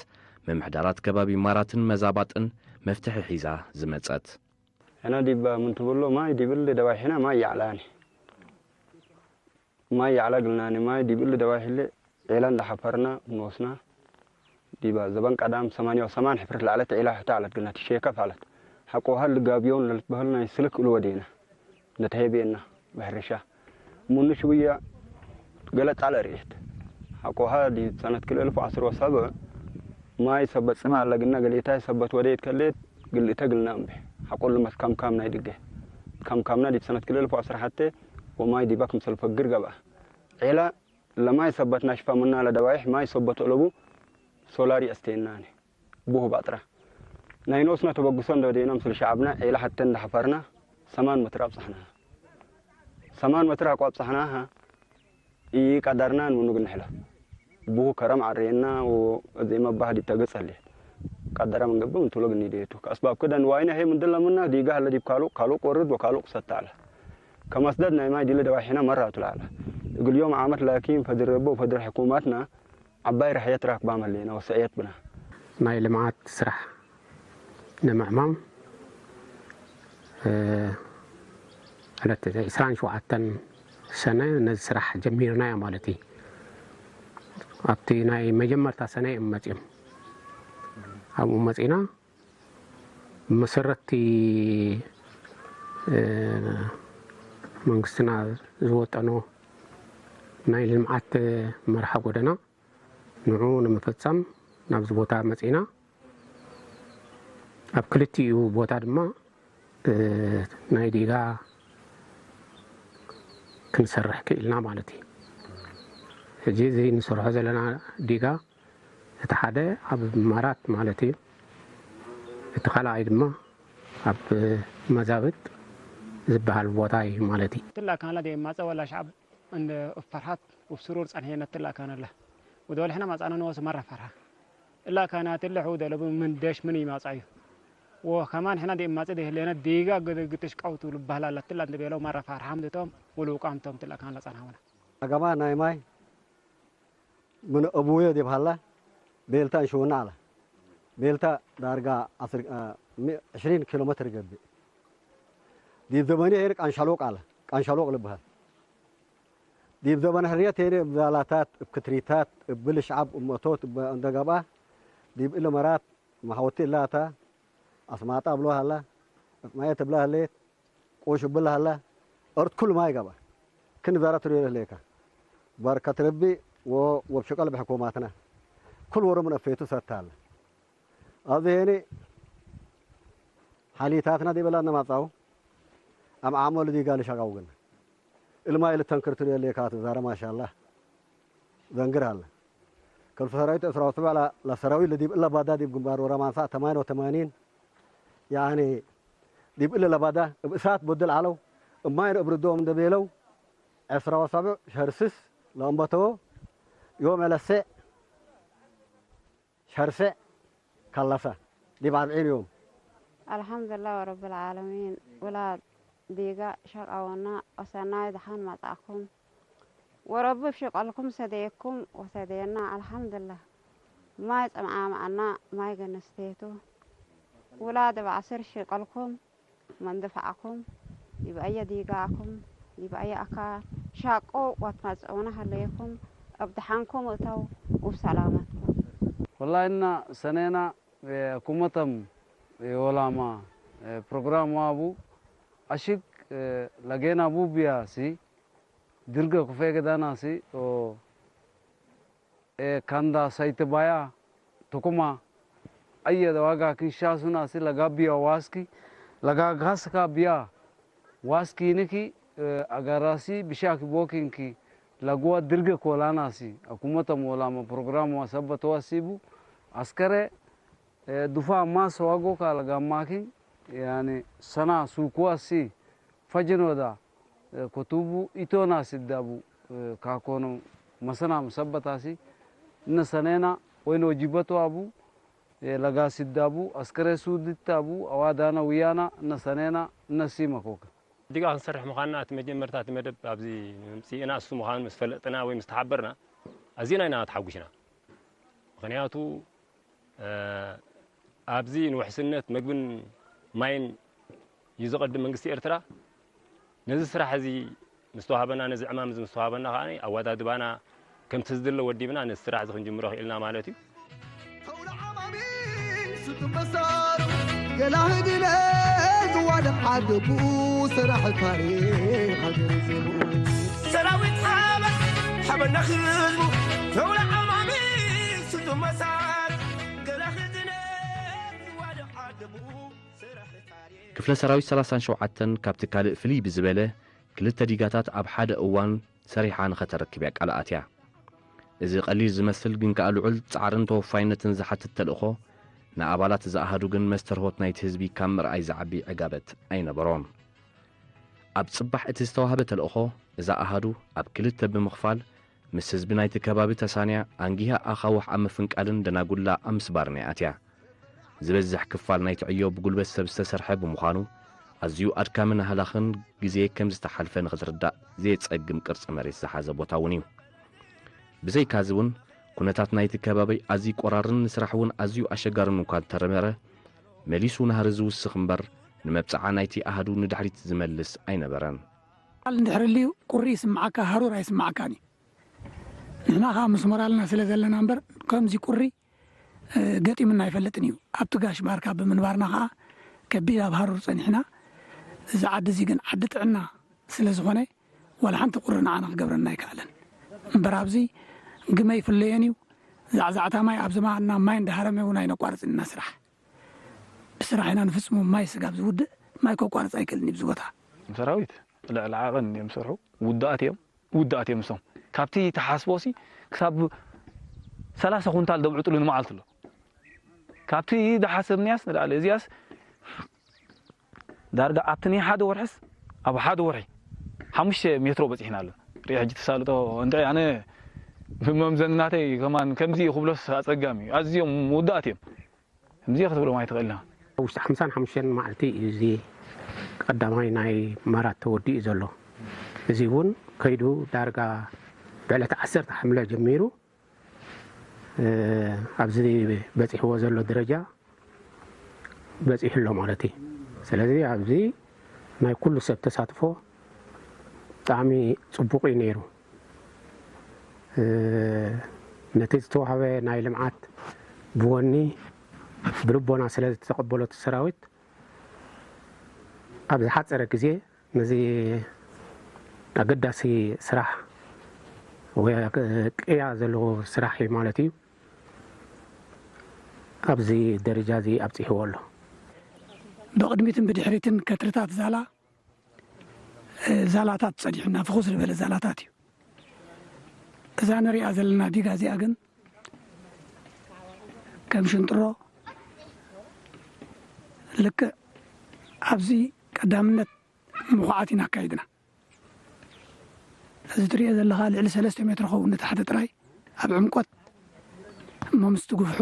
ምምሕዳራት ከባቢ ማራትን መዛባጥን መፍትሒ ሒዛ ዝመጸት። ሕነ ዲባ ምን ትብሎ ማይ ዲብል ደባይ ሕነ ማይ ያዕላኒ ማይ ያዕላ ግልናኒ ማይ ዲብል ደባይ ሕለ ዒላ እንዳሓፈርና ንወስና ዲባ ዘበን ቀዳም ሰማንያ ሰማን ሕፍርት ለዓለት ዒላ ሕታ ዓለት ግልና ትሸከፍ ዓለት ሓቆሃ ልጋቢዮን ለልትበህል ናይ ስልክ እልወ ዴና ነተሄቤና ብሕርሻ ሙኑ ሽውያ ገለ ጣለ ርኢት ሓቆሃ ዲ ሰነት ክልተ ኣልፍ ዓሰርተ ሰብዕ ማይ ሰበት ጽማ ኣለግና ገሊእታይ ሰበት ወደየት ከሌት ግልእተ ግልና እምቢ ሓቆሉ መትካምካም ናይ ድገ ካምካምና ዲብ ሰነት ክልተ ኣልፍ ዓሰርተ ሓተ ወማይ ዲባ ክምሰል ፈግር ገብኣ ዔላ ለማይ ሰበት ናሽፋ ምና ለደባይሕ ማይ ሰበት ኦለቡ ሶላር የስተየናኒ ቡህ ባጥራ ናይ ኖስና ተበግሶ እንደ ደይና ምስል ሸዓብና ዔላ ሓተ እንደ ሓፈርና ሰማን መትር ኣብጻሕና ሰማን መትር ኣቋ ኣብጻሕናሃ ኢቀደርናን ምኑ ግንሕለ ቡሁ ከረም ዓረየና ወዘይ መባህ ዲብ ተገጸ ህሌት ቀደረ ምንገብእ ምንትሎ ግኒ ደየቱ ከአስባብ ክደን ዋይነ ሄ ምንድለ ምና ዲጋ ህለ ዲብ ካሉቅ ካሉቅ ወርድ ወካሉቅ ሰተ አለ ከመስደድ ናይ ማይ ዲለ ደባሒና መራ ትላለ እግል ዮም ዓመት ላኪን ፈድር ረቦ ፈድር ሕኩማትና ዓባይ ራሕየት ራክባ መሌና ወሰእየት ብና ናይ ልምዓት ስራሕ ንምዕማም ዕለት ዕስራን ሸውዓተን ሰነ ነዚ ስራሕ ጀሚርናዮ ማለት እዩ። ኣብቲ ናይ መጀመርታ ሰነ እዮም መፂኦም። ኣብኡ መጺና ብመሰረትቲ መንግስትና ዝወጠኖ ናይ ልምዓት መርሓ ጎደና ንዑ ንምፍጻም ናብዚ ቦታ መጺና። ኣብ ክልቲኡ ቦታ ድማ ናይ ዲጋ ክንሰርሕ ክኢልና ማለት እዩ። ሕጂ እዚ ንሰርሖ ዘለና ዲጋ እቲ ሓደ ኣብ ማራት ማለት እዩ። እቲ ካልኣይ ድማ ኣብ መዛብጥ ዝበሃል ቦታ እዩ ማለት እዩ። ትላ ካላ ደ ማጸ ወላ ሻብ እንደ ፈርሃት ወብስሩር ጸንሔ ነትላ ካናላ ወደ ወልሕና ማጻና ንወስ መራ ፈርሃ እላ ካና ትልሕ ወደ ለቡ ምን ደሽ ምን ይማጻዩ ወከማን ሕና ደ ማጸ ደ ህሌና ዲጋ ገደግተሽ ቀውቱ ልባህላ ለትላ እንደ ቤለው መራ ፈርሃም ደቶም ወልውቃምቶም ትላ ካና ጸናውና። ኣገባ ናይ ማይ ምን እቡዮ ዲብ ሃላ ቤልታ እንሽውና ኣላ። ቤልታ ዳርጋ ዓስር፣ አ፣ ሚ-፣ ዕሽሪን ኪሎ ሜትር ይገብእ። ዲብ ዘበኒ ሄር ቃንሻሎቅ ኣላ። ቃንሻሎቅ ልብሃል። ዲብ ዘበን ሕርየት ሄር እብ ዛላታት፣ እብ ክትሪታት፣ እብ ብልሽዓብ፣ እብ መቶት፣ እብ እንደገብኣ፣ ዲብ እለ መራት መሓወቲ እላታ፣ ኣስማጣ እብሎ ሃላ፣ እብ ማየት እብላ ህሌት፣ ቁሽ እብል ሃላ፣ እርት ኩል ማይ ገባ። ክን ዛራ ትሪዮ ህሌካ። በርከት ረቢ ወ-፣ ወብሽቀል ብሕኩማትና። ኩል ወሮ ምን እፌቱ ሰታ ሃላ። ኣብዚ ሄኒ ሓሊታትና ዲበላ እነማጻው፣ ኣም ዓሞ ልዲጋ ልሸቃው ግን። እልማይ ልተንክር ትሪዮ ህሌካ ትዛረ ማሻላ። ዘንግር ሃላ። ከልፍ ሰራዊት እስራ ወስብዕ ላ-፣ ለሰራዊት ለዲብ እለ ባዳ ዲብ ግንባር ወረማንሳ ተማንያ ወተማኒን፣ ያኒ ዲብ እለ ለባዳ እብ እሳት ቦድል ዓለው፣ እማይን እብ ርዶም እንደ ቤለው፣ ዕስራ ወሰብዕ ሸርስስ ለእንበተዎ ዮም ዕለሴዕ ሸርሴዕ ከለሰ ዲብ ኣርብዒን ዮም። ኣልሓምዱላ ወረብል ዓለሚን ውላድ ዲጋ ሸቃወና ወሰናይ ደሓን መጻእኩም። ወረቢ ብሽቀልኩም ሰደየኩም ወሰደየና ኣልሓምዱላ። ማይ ጸምዓምዓና ማይ ገነስቴቱ። ውላድ ብዓስር ሽቀልኩም መንድፋዕኩም ይብኣየ ዲጋኩም ይብኣየ ኣካ ሻቆ ወትመጽኡና ሃለየኩም እብ ደሓንኩም እተው ውብ ሰላመትኩም። ወላሂ እና ሰኔና ኩመተም የወላማ ፕሮግራም ዋቡ ኣሽግ ለጌና ቡብያ ሲ ድርገ ኩፌ ገዳና ሲ ካንዳ ሳይተ ባያ ቶኮማ ኣየ ዋጋ ኪንሻሱና ሲ ለጋ ቢያ ዋስኪ ለጋ ጋስካ ቢያ ዋስኪ ንኪ ኣጋራሲ ብሻኪ ቦኪንኪ ለጉዋ ድርገ ኮላናሲ ኣኩመተም ወላማ ፕሮግራም ዋሰበ ተዋሲቡ ኣስከረ ዱፋ ማስ ዋጎካ ለጋማኪ ያኒ ሰና ሱኩዋሲ ፈጀኖዳ ኮቱቡ ኢቶና ሲዳቡ ካኮኖ መሰና ምሰበታሲ እነ ሰኔና ወይን ወጂበቱ ኣቡ ለጋ ሲዳቡ ኣስከሬ ሱድታቡ ኣዋዳና ውያና እነ ሰኔና እነ ሲመኮከ። ዲጋ ክንሰርሕ ምዃንና እቲ መጀመርታ እቲ መደብ ኣብዚ ምምፅእና እሱ ምዃኑ ምስ ፈለጥና ወይ ምስ ተሓበርና ኣዚና ኢና ተሓጒስና። ምኽንያቱ ኣብዚ ንውሕስነት መግብን ማይን እዩ ዘቐድም መንግስቲ ኤርትራ። ነዚ ስራሕ እዚ ምስ ተዋህበና፣ ነዚ ዕማም እዚ ምስ ተዋህበና ከኣ ኣወዳድባና ከምቲ ዝድለ ወዲብና ነዚ ስራሕ እዚ ክንጅምሮ ክኢልና ማለት እዩ። ተውለ ዓማሚ ሱቱ መሳሩ ገላ ህድነ ዝዋደ ዓደቡ ስራሕ ታሪኽ ሃገር ዘቡ ሰራዊት ሓበን ሓበና ህዝቡ ተውለ ዓማሚ ሱቱ መሳር ገላ ህድነ ዝዋደ ዓደቡ ስራሕ ታሪኽ ክፍለ ሰራዊት ሰላሳን ሸውዓተን ካብቲ ካልእ ፍልይ ብዝበለ ክልተ ዲጋታት ኣብ ሓደ እዋን ሰሪሓ ንኸተረክብ እያ ቃል ኣትያ። እዚ ቀሊል ዝመስል ግን ከኣ ልዑል ጻዕርን ተወፋይነትን ዝሓትት ተልእኾ ንኣባላት ዝኣሃዱ ግን መስተርሆት ናይቲ ህዝቢ ካብ ምርኣይ ዝዓቢ ዕጋበት ኣይነበሮን። ኣብ ጽባሕ እቲ ዝተዋህበ ተልእኾ እዛ ኣሃዱ ኣብ ክልተ ብምኽፋል ምስ ህዝቢ ናይቲ ከባቢ ተሳንያ ኣንጊሃ ኣኻውሕ ኣብ ምፍንቃልን ደናጉላ ኣብ ምስባርን እያ ኣትያ። ዝበዝሕ ክፋል ናይቲ ዕዮ ብጉልበት ሰብ ዝተሰርሐ ብምዃኑ ኣዝዩ ኣድካምን ሃላኽን ግዜ ከም ዝተሓልፈ ንኽትርዳእ ዘየጸግም ቅርጺ መሬት ዝሓዘ ቦታ እውን እዩ። ብዘይካዚ እውን ኩነታት ናይቲ ከባቢ ኣዝዩ ቆራርን ንስራሕ እውን ኣዝዩ ኣሸጋርን እኳ እንተነበረ መሊሱ ናህሪ ዝውስኽ እምበር ንመብጽዓ ናይቲ ኣሃዱ ንድሕሪት ዝመልስ ኣይነበረን። ቃል እንድሕር ልዩ ቁሪ ይስምዓካ ሃሩር ኣይስምዓካን እዩ። ንሕና ከዓ ምስ ሞራልና ስለ ዘለና እምበር ከምዚ ቁሪ ገጢሙና ኣይፈልጥን እዩ። ኣብቲ ጋሽ ባርካ ብምንባርና ከዓ ከቢድ ኣብ ሃሩር ጸኒሕና። እዚ ዓዲ እዚ ግን ዓዲ ጥዕና ስለ ዝኾነ ዋላ ሓንቲ ቁሪ ንዓና ክገብረና ኣይከኣለን። እምበር ኣብዚ ግመ ይፍለየን እዩ። ዛዕዛዕታ ማይ ኣብዚ ማና ማይ እንዳሃረመ እውን ኣይነቋርጽን ኢና ስራሕ። ብስራሕ ኢና ንፍጽሞ። ማይ ስጋብ ዝውድእ ማይ ከቋርጽ ኣይክእልን እዩ ኣብዚ ቦታ። ሰራዊት ልዕሊ ዓቐን እዮም ዝሰርሑ። ውዱኣት እዮም፣ ውዱኣት እዮም እሶም። ካብቲ ተሓስቦሲ ክሳብ ሰላሳ ኩንታል ደብዕጡሉ ንመዓልቲ ኣሎ። ካብቲ ዝሓሰብንያስ ንላዕሊ እዚያስ ዳርጋ ኣብቲ ናይ ሓደ ወርሕስ ኣብ ሓደ ወርሒ ሓሙሽተ ሜትሮ በጺሕና ኣሎ። ርኢ ሕጂ ተሳልጦ እንታይ ኣነ ብመምዘኒ ናተይ ከማን ከምዚ እዩ ክብሎስ ኣጸጋሚ እዩ። ኣዝዮም ውዱኣት እዮም። ከምዚ ክትብሎም ኣይትኽእልን። ኣብ ውሽጢ ሓምሳን ሓሙሽተን መዓልቲ እዩ እዚ ቀዳማይ ናይ መራት ተወዲኡ ዘሎ። እዚ እውን ከይዱ ዳርጋ ብዕለት ዓሰርተ ሓምለ ጀሚሩ፣ እ፣ ኣብዚ በጺሕዎ ዘሎ ደረጃ በጺሑ ኣሎ ማለት እዩ። ስለዚ ኣብዚ ናይ ኩሉ ሰብ ተሳትፎ ብጣዕሚ ጽቡቕ እዩ ነይሩ። እ፣ ነቲ ዝተዋህበ ናይ ልምዓት ብጎኒ ብልቦና ስለ ዝተቐበሎ እቲ ሰራዊት ኣብ ዝሓጸረ ግዜ ነዚ ኣገዳሲ ስራሕ ወይ ቅያ ዘለዎ ስራሕ እዩ ማለት እዩ ኣብዚ ደረጃ እዚ ኣብጺሕዎ ኣሎ። ብቕድሚትን ብድሕሪትን ከትርታት ዛላ፣ እ፣ ዛላታት ጸኒሑና፣ ፍኹስ ዝበለ ዛላታት እዩ። እዛ ንሪኣ ዘለና ዲጋ እዚኣ ግን ከም ሽንጥሮ ልክዕ ኣብዚ ቀዳምነት ምኹዓት ኢና ኣካይድና። እዚ ትሪኦ ዘለኻ ልዕሊ ሰለስተ ሜትሮ ኸውን ንታሕቲ ጥራይ ኣብ ዕምቆት፣ እሞ ምስቲ ጉፍሑ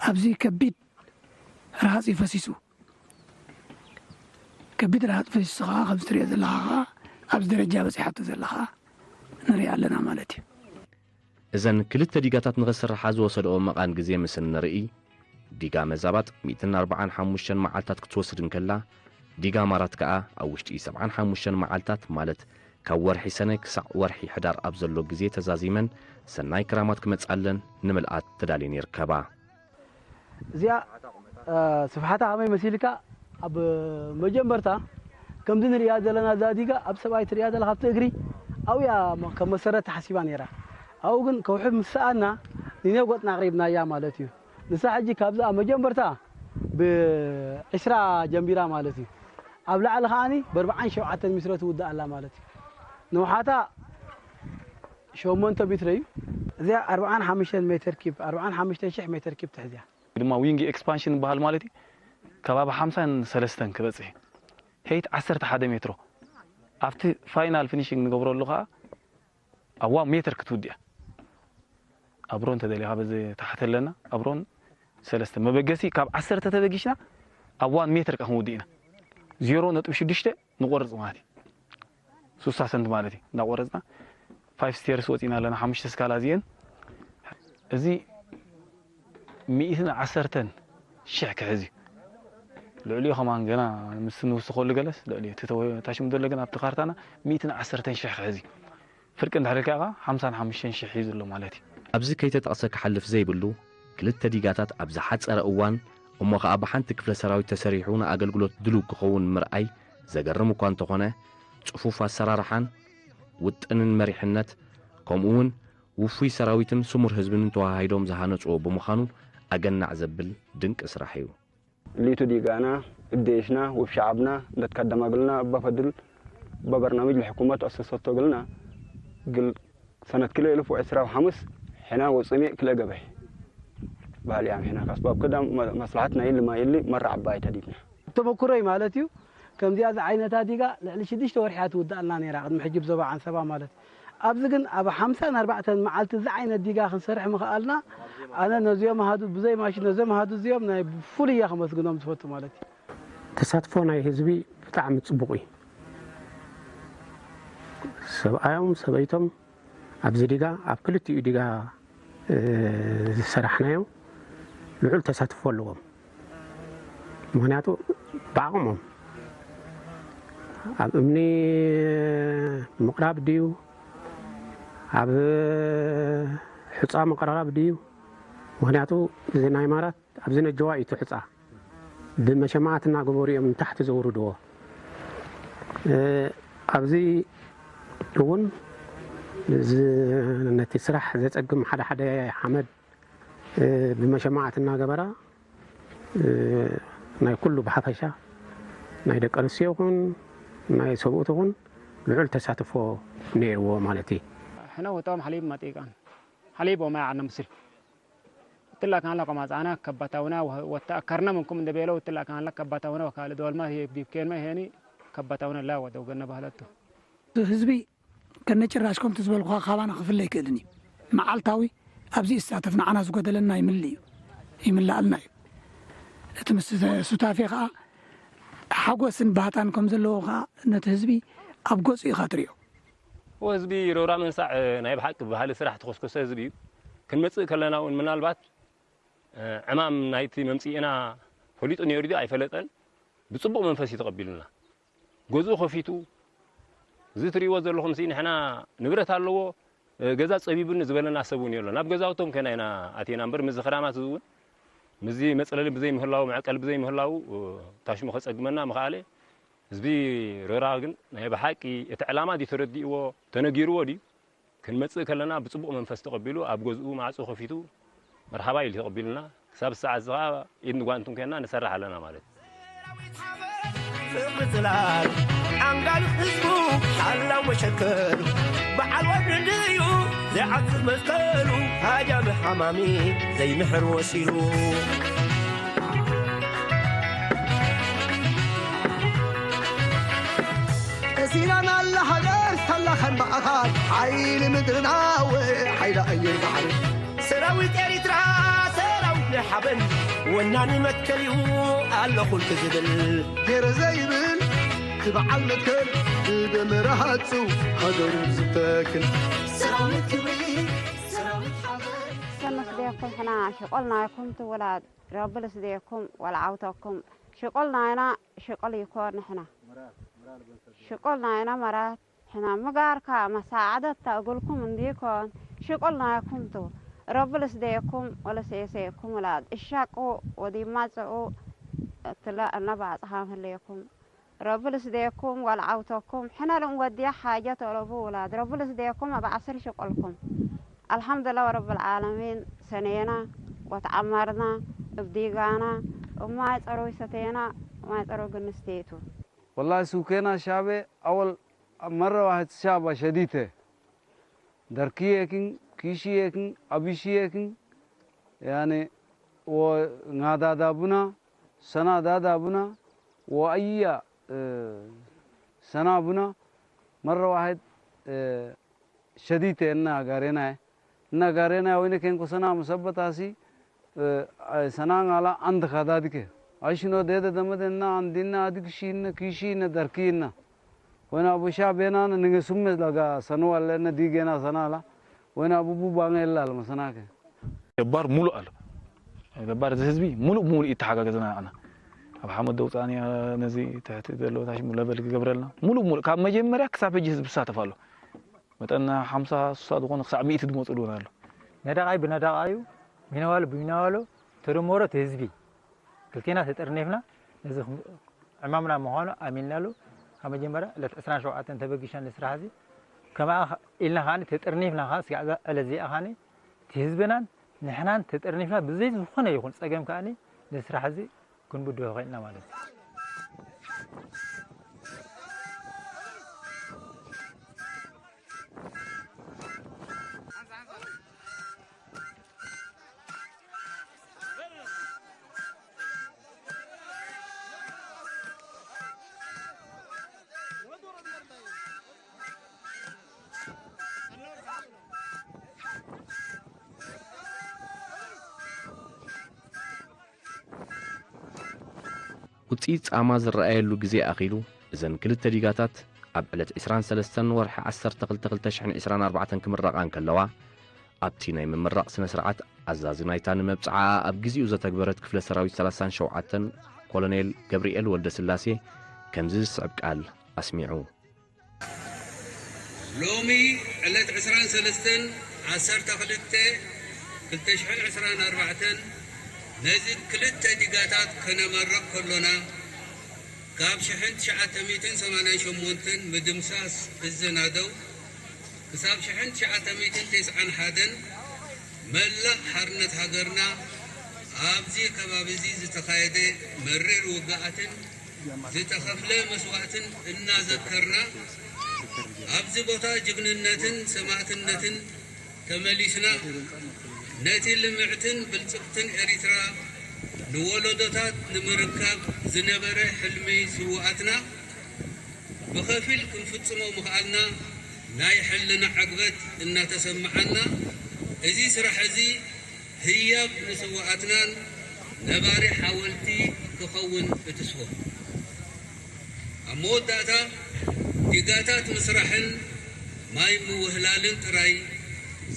ኣብዚ ከቢድ ረሃፅ እዩ ፈሲሱ። ከቢድ ረሃፅ ፈሲሱ ከዓ ከምዚ ትሪኦ ዘለኻ ከዓ ኣብዚ ደረጃ በፂሓቶ ዘለኻ ንሪኣ ኣለና ማለት እዩ። እዘን ክልተ ዲጋታት ንኽስርሓ ዝወሰድኦ መቓን ግዜ ምስ እንርኢ፣ ዲጋ መዛባት ሚእትን ኣርባዓን ሓሙሽተን መዓልታት ክትወስድ እንከላ፣ ዲጋ ማራት ከኣ ኣብ ውሽጢ ሰብዓን ሓሙሽተን መዓልታት፣ ማለት ካብ ወርሒ ሰነ ክሳዕ ወርሒ ሕዳር ኣብ ዘሎ ግዜ ተዛዚመን ሰናይ ክራማት ክመጽኣለን ንምልኣት ተዳልየን ይርከባ። እዚኣ፣ እ፣ ስፍሓታ ከመይ መሲልካ? ኣብ መጀመርታ ከምዚ ንሪኣ ዘለና እዛ ዲጋ ኣብ ሰብኣይ ትሪኣ ዘላ ካብቲ እግሪ ኣብያ ከም መሰረት ተሓሲባ ነይራ። ኣብኡ ግን ከውሒ ምስ ሰኣና ንነጎጥና ኣቕሪብናያ ማለት እዩ። ንሳ ሕጂ ካብዛ መጀመርታ ብዒስራ ጀምቢራ ማለት እዩ። ኣብ ላዕሊ ከዓኒ ብኣርብዓን ሸውዓተን ሚትሮ ትውዳእ ኣላ ማለት እዩ። ንውሓታ ሸሞንተ ሚትሮ እዩ። እዚኣ ኣርብዓን ሓሙሽተን ሜትር ኪብ፣ ኣርብዓን ሓሙሽተን ሽሕ ሜትር ኪብ ትሕዝ እያ። ድማ ዊንግ ኤክስፓንሽን ይበሃል ማለት እዩ። ከባቢ ሓምሳን ሰለስተን ክበጽሕ እዩ። ሄይት ዓሰርተ ሓደ ሜትሮ። ኣብቲ ፋይናል ፊኒሽንግ ንገብረሉ ከኣ ኣብ ዋን ሜትር ክትውድእ እያ። ኣብሮን ተደሊኻ በዚ ታሕቲ ኣለና። ኣብሮን ሰለስተ መበገሲ ካብ ዓሰርተ ተበጊሽና ኣብ ዋን ሜትር ከ ክንውድእ ኢና። ዜሮ ነጥቢ ሽዱሽተ ንቆርጽ ማለት እዩ። ሱሳ ሰንት ማለት እዩ። እንዳቆረጽና ፋይቭ ስቴርስ ወጺና ኣለና። ሓሙሽተ ስካላ እዚአን። እዚ ሚእትን ዓሰርተን ሽሕ ክሕዝ እዩ። ልዕሊኡ ከማን ገና ምስ ንውስኸሉ ገለስ ልዕሊኡ እቲ ተወ-፣ ታሽሙ ዘሎ ግን ኣብቲ ካርታና ሚእትን ዓሰርተን ሽሕ ክሕዝ እዩ። ፍርቂ እንድሕር ኢልካ ከኣ ሓምሳን ሓሙሽተን ሽሕ ሒዙ ኣሎ ማለት እዩ። ኣብዚ ከይተጠቕሰ ክሓልፍ ዘይብሉ፣ ክልተ ዲጋታት ኣብ ዝሓጸረ እዋን፣ እሞ ኸኣ ብሓንቲ ክፍለ ሰራዊት ተሰሪሑ ንኣገልግሎት ድሉው ክኸውን ምርኣይ ዘገርም እኳ እንተኾነ፣ ጽፉፍ ኣሰራርሓን ውጥንን መሪሕነት፣ ከምኡ እውን ውፉይ ሰራዊትን ስሙር ህዝብን ተወሃሂዶም ዝሃነጽዎ ብምዃኑ ኣገናዕ ዘብል ድንቂ ስራሕ እዩ። ሊቱ ዲጋና እደይሽና ውብ ሸዓብና እንደትካደማ ግልና እባ ፈድል እባ በርናምጅ ለሕኩመት ኣሰሰቶ ግልና ግል ሰነት ክልኤ እልፍ ወዕስራ ወሓሙስ ሕና ወጽሚእ ክልኤ ገበሕ ባህል ያም ሕና ካስባብ ክዳም መ-፣ መስላሕት ናይ ኢሊ ማይ ኢሊ መራ ዓባይ ተዲብና። ተመኩሮይ ማለት እዩ። ከምዚኣ ዝዓይነታ ዲጋ ልዕሊ ሽዱሽተ ወርሒ እያ ትውዳእልና ነይራ፣ ቅድሚ ሕጂ ብዞባ ዓንሰባ ማለት። ኣብዚ ግን ኣብ ሓምሳን ኣርባዕተን መዓልቲ እዚ ዓይነት ዲጋ ክንሰርሕ ምኽኣልና፣ ኣነ ነዚኦም ኣሃዱ፣ ብዘይ ማሽን ነዚኦም ኣሃዱ እዚኦም ናይ ብፍሉይ እየ ከመስግኖም ዝፈቱ ማለት እዩ። ተሳትፎ ናይ ህዝቢ ብጣዕሚ ጽቡቕ እዩ። ሰብኣዮም ሰበይቶም ኣብዚ ዲጋ፣ ኣብ ክልቲኡ ዲጋ፣ እ፣ ዝሰራሕናዮ ልዑል ተሳትፎ ኣለዎም። ምኽንያቱ ብዓቕሞም ኣብ እምኒ ምቕራብ ድዩ፣ ኣብ ሑጻ ምቕራብ ድዩ፣ ምኽንያቱ እዚ ናይ ማራት ኣብዚ ነጀዋ እዩ ትሕጻ። ብመሸማዕቲ እናገበሩ እዮም ንታሕቲ ዘውርድዎ። እ፣ ኣብዚ እውን እዚ ነቲ ስራሕ ዘጸግም ሓደ ሓደ ሓመድ፣ እ፣ ብመሸማዕቲ እናገበራ፣ እ፣ ናይ ኩሉ ብሓፈሻ ናይ ደቂ ኣንስትዮ ይኹን ናይ ሰብኡት ይኹን ልዑል ተሳትፎ ነይርዎ ማለት እዩ። ሕነ ወጣም ሓሊብ ማጤቃን ሓሊብ ወማይ ዓነ ምስል እትላ ካንላ ቆማጻና ከባታውና ወተኣከርና ምንኩም እንደቤለው እትላ ካንላ ከባታውና ወካል ዶልማ ዲብኬንማ ሄኒ ከባታውና ላ ወደው ገነ ባህለቱ ህዝቢ ከነጭራሽ ከምቲ ዝበልኩኻ ካባና ክፍለ ኣይክእልን እዩ። መዓልታዊ ኣብዚ ይሳተፍ ንዓና ዝጎደለና ይምልእ እዩ፣ ይምላኣልና እዩ። እቲ ምስ ሱታፌ ከዓ ሓጎስን ባህታን ከም ዘለዎ ከዓ ነቲ ህዝቢ ኣብ ገጹ ኢኻ ትሪኦ። ህዝቢ ሮራ መንሳዕ ናይ ብሓቂ ባህሊ ስራሕ ተኾስኮሰ ህዝቢ እዩ። ክንመጽእ ከለና እውን ምናልባት ዕማም ናይቲ መምጽኢና ፈሊጡ ነይሩ ድዩ ኣይፈለጠን፣ ብጽቡቕ መንፈስ እዩ ተቐቢሉና። ገዝኡ ከፊቱ፣ እዚ ትርእይዎ ዘለኹም ሲ ንሕና ንብረት ኣለዎ፣ ገዛ ጸቢቡኒ ዝበለና ሰብ እውን የሎን። ናብ ገዛውቶም ከና ኢና ኣቲና እምበር፣ ምስዚ ክራማት እዚ እውን ምስዚ መጽለሊ ብዘይምህላው፣ መዕቀሊ ብዘይምህላው፣ ታሽሙ ከጸግመና ምኽኣለ። ህዝቢ ሮራ ግን ናይ ብሓቂ እቲ ዕላማ ድዩ ተረዲእዎ፣ ተነጊርዎ ድዩ? ክንመጽእ ከለና ብጽቡቕ መንፈስ ተቐቢሉ ኣብ ገዝኡ ማዕጾ ከፊቱ መርሓባ ኢሉ ተቐቢሉና። ክሳብ ሰዓት እዚ ኸኣ ኢድ ንጓንቱን ኮይና ንሰርሕ ኣለና ማለት እዩ። ፍቕሪ ጽላል ዓንጋሉ ህዝቡ ሓላው መሸከሉ በዓል ወድንድዩ ዘይዓጽፍ መስቀሉ ሃጃሚ ሓማሚ ዘይምሕር ወሲሉ። ቀሲናና ኣላ ሃገር ሳላ ከም ማእኻል ሓይሊ ምድርና ወ ሓይሊ ኣየር ባሕሪ ሰራዊት ኤሪትራ ሰራዊት ናይ ሓበን ወናኒ መትከል እዩ ኣሎ ኩልክ ዝብል ገይረ ዘይብል እቲ በዓል መትከል ብደመ ረሃጹ ሃገሩ ዝተክል ሰራዊት ክብሪ ሰራዊት ሓበን ሰነስ ዴኩም ሕና ሽቆልና ይኩም ትውላድ ረብል ስዴኩም ወልዓውተኩም ሽቆልና ኢና ሽቆል ይኮን ሕና ሽቆልና ኢና መራት ሕና ምጋርካ መሳዓደታ እግልኩም እንዲኮን ሽቁል ናይኩምቱ ረብል ስደየኩም ወለሴሴኩም ውላድ እሻቁ ወዲማጽኡ እትለ እነባጽሃም ህለየኩም ረብል ስደየኩም ወልዓውተኩም ሕነልም ወዲያ ሓጀ ተለቡ ውላድ ረብል ስደየኩም ኣብ ዓስር ሽቁልኩም ኣልሓምዱላ ወረብል ዓለሚን ሰነየና ወተዓመርና እብዲጋና እማይ ጸሮይ ሰተየና እማይ ጸሮ ግንስቴቱ ወላሂ ሱኬና ሻቤ ኣወል መረ ዋሕድ ሻባ ሸዲተ ደርክየክን ኪሽየክን ኣብሽየክን ያኔ ወ- ŋዳዳቡና ሰናዳዳቡና ወአያ ሰናቡና መረ ዋሕድ ሸዲተ እና ጋሬናየ እና ጋሬናየ ወይነ ኬንኮ ሰና ሙሰበታሲ ሰናን አላ አንድ ካዳድከ አሽኖ ደደ ደመደና አንዲና አድግሺነ ኪሺነ ደርኪነ ወይና ቡሻ ቤናነ ንገ ሱመ ላጋ ሰኑ አለነ ዲጌና ሰናላ ወይና ቡቡ ባንገ ይላል መሰናከ ደባር ሙሉእ ኣሎ። ደባር እዚ ህዝቢ ሙሉእ ብሙሉእ ይተሓጋገዝና ኣና ኣብ ሓመድ ደውፃኒ ነዚ ትሕቲ ዘሎ ታሽ ለበል ክገብረልና ሙሉእ ሙሉእ ካብ መጀመርያ ክሳብ ሕጂ ህዝቢ ይሳተፍ ኣሎ። መጠን ሓምሳ ስሳ ዝኾነ ክሳዕ ሚእቲ ዝመፅሉ እውን ኣሎ። ነዳቓይ ብነዳቓዩ ሚነዋሉ ብሚነዋሉ ተደመሮ እቲ ህዝቢ ክልቴና ተጠርኒፍና ነዚ ዕማምና ምዃኑ ኣሚንናሉ ካብ መጀመርያ ዕለት ዕስራን ሸውዓተን ተበጊሻ ንስራሕ እዚ ከምኣ ኢልና ከዓ ተጠርኒፍና ከዓ ስጋዕ እዛ ዕለት እዚኣ ከዓ እቲ ህዝብናን ንሕናን ተጠርኒፍና ብዘይ ዝኾነ ይኹን ፀገም ከዓ ንስራሕ እዚ ክንብድሆ ኸኢልና ማለት እዩ። ውፅኢት ፃማ ዝረኣየሉ ግዜ ኣኺሉ እዘን ክልተ ዲጋታት ኣብ ዕለት ዕስራን ሰለስተን ወርሒ ዓሰርተ ክልተ ክልተ ሽሕን ዕስራን ኣርባዕተን ክምረቓ እንከለዋ ኣብቲ ናይ ምምራቕ ስነ ስርዓት ኣዛዚ ናይታ ንመብፅዓኣ ኣብ ግዜኡ ዘተግበረት ክፍለ ሰራዊት ሰላሳን ሸውዓተን ኮሎኔል ገብርኤል ወልደስላሴ ከምዚ ዝስዕብ ቃል ኣስሚዑ። ሎሚ ዕለት ዕስራን ሰለስተን ዓሰርተ ክልተ ክልተ ሽሕን ዕስራን ኣርባዕተን ነዚ ክልተ ዲጋታት ከነመርቕ ከሎና፣ ካብ ሽሕን ትሽዓተ ሚእትን ሰማንያን ሸሞንተን ምድምሳስ እዝናደው ክሳብ ሽሕን ትሽዓተ ሚእትን ተስዓን ሓደን መላእ ሓርነት ሃገርና ኣብዚ ከባቢ እዚ ዝተኻየደ መሪር ውግኣትን ዝተኸፍለ መስዋእትን እናዘከርና፣ ኣብዚ ቦታ ጅግንነትን ሰማእትነትን ተመሊስና፣ ነቲ ልምዕትን ብልጽግትን ኤሪትራ ንወለዶታት ንምርካብ ዝነበረ ሕልሚ ስውኣትና ብኸፊል ክንፍጽሞ ምኽኣልና ናይ ሕልና ዕግበት እናተሰምዓና፣ እዚ ስራሕ እዚ ህያብ ንስውኣትናን ነባሪ ሓወልቲ ክኸውን እትስፎ። ኣብ መወዳእታ ዲጋታት ምስራሕን ማይ ምውህላልን ጥራይ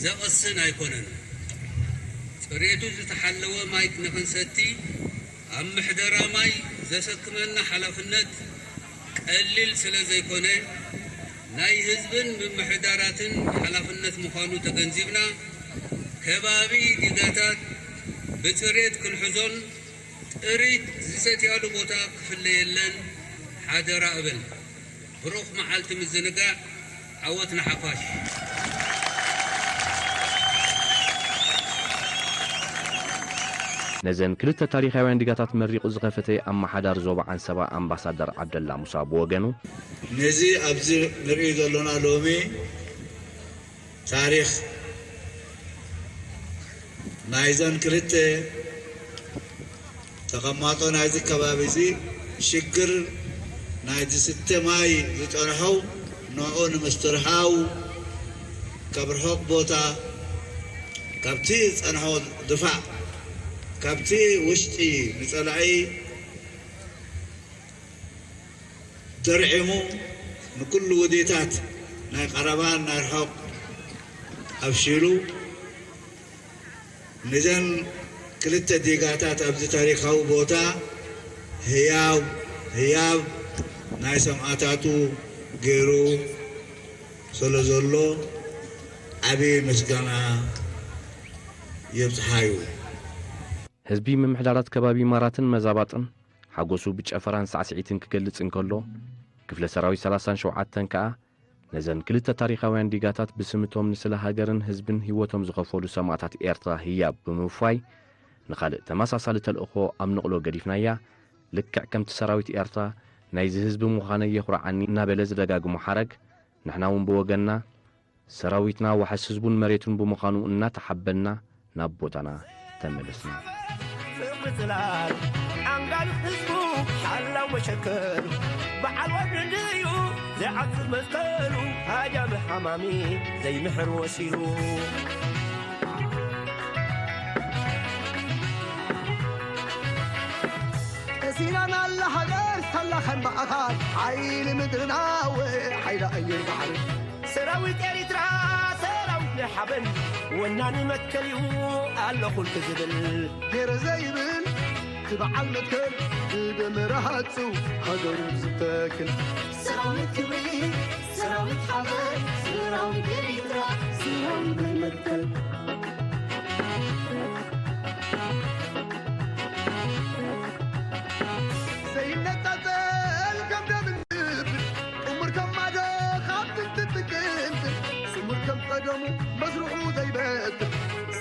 ዘቕስን ኣይኮነን። ጽሬቱ ዝተሓለወ ማይ ንኽንሰቲ ኣብ ምሕደራ ማይ ዘሰክመና ሓላፍነት ቀሊል ስለ ዘይኮነ፣ ናይ ህዝብን ምምሕዳራትን ሓላፍነት ምዃኑ ተገንዚብና፣ ከባቢ ዲጋታት ብጽሬት ክንሕዞን ጥሪት ዝሰትያሉ ቦታ ክፍለየለን ሓደራ እብል። ብሩኽ መዓልቲ ምዝንጋዕ፣ ዓወት ንሓፋሽ። ነዘን ክልተ ታሪኻውያን ዲጋታት መሪቑ ዝኸፈተ ኣመሓዳሪ ዞባ ዓንሰባ ኣምባሳደር ዓብደላ ሙሳ ብወገኑ፣ ነዚ ኣብዚ ንርእዩ ዘሎና ሎሚ ታሪኽ ናይዘን ክልተ ተቐማጦ ናይዚ ከባቢ እዚ ሽግር ናይ ዝስተ ማይ ዝጸንሖ ንዕኡ ንምስትርሓው ካብ ርሑቕ ቦታ ካብቲ ዝጸንሖ ድፋዕ ካብቲ ውሽጢ ንጸላኢ ደርዒሙ ንኩሉ ውዲታት ናይ ቀረባን ናይ ርሑቕ ኣብሺሉ ነዘን ክልተ ዲጋታት ኣብዚ ታሪኻዊ ቦታ ህያው ህያብ ናይ ሰማእታቱ ገይሩ ስለ ዘሎ ዓቢ ምስጋና የብጽሓዩ። ህዝቢ ምምሕዳራት ከባቢ ማራትን መዛባጥን ሓጎሱ ብጨፈራን ሳዕስዒትን ክገልጽ እንከሎ፣ ክፍለ ሰራዊት ሰላሳን ሸውዓተን ከኣ ነዘን ክልተ ታሪኻውያን ዲጋታት ብስምቶም ንስለ ሃገርን ህዝብን ህይወቶም ዝኸፈሉ ሰማእታት ኤርትራ ህያብ ብምውፋይ፣ ንኻልእ ተመሳሳሊ ተልእኾ ኣብ ንቕሎ ገዲፍናያ፣ ልክዕ ከምቲ ሰራዊት ኤርትራ ናይዚ ህዝቢ ምዃነይ የኹርዓኒ እናበለ ዝደጋግሞ ሓረግ፣ ንሕና እውን ብወገንና፣ ሰራዊትና ዋሕስ ህዝቡን መሬቱን ብምዃኑ እናተሓበንና ናብ ቦታና ተመለስና። ፍቕሪ ጽላል ዓንጋል ህዝቡ ሓላው መሸከሉ በዓል ወድንድዩ ዘይዓጽድ መስቀሉ ሃጃሚ ሓማሚ ዘይምሕር ወሲሉ። ቀሲናና ኣላ ሃገር ሳላ ከም ማእኻል ሓይሊ ምድርና ወ ሓይሊ ኣየር ባሕሪ። ሰራዊት ኤሪትራ ሰራዊት ናይ ሓበን ወናኒ መትከልዩ ኣሎ ኩልክ ዝብል ገይረ ዘይብል እቲ በዓል መትከል ብደመ ረሃጹ ሃገሩ ዝተክል ሰራዊት ክብሪ ሰራዊት ሓበን ሰራዊት ኤሪትራ ሰራዊት ናይ መትከል ዘይነጻጸል ከም ደም ዝብል ጥሙር ከም ማዶ ካብ ጥንቲ ጥቅምት ስሙር ከም ቀደሙ መስርሑ ዘይበትር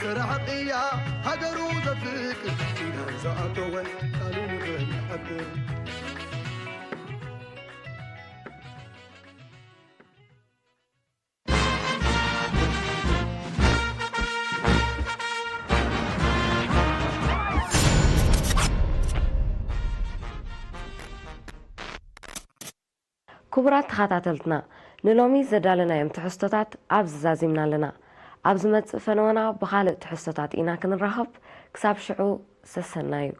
ሰራሕ ቅያ ሃገሩ ዘፍቅር ኪዳን ዝኣተወ ቃሉ ንኽንሕብር ክቡራት ተኸታተልትና፣ ንሎሚ ዘዳለናዮም ትሕዝቶታት ኣብዚ ዛዚምና ኣለና። ኣብ ዝመጽእ ፈነወና ብኻልእ ትሕዝቶታት ኢና ክንራኸብ። ክሳብ ሽዑ ሰሰናዩ።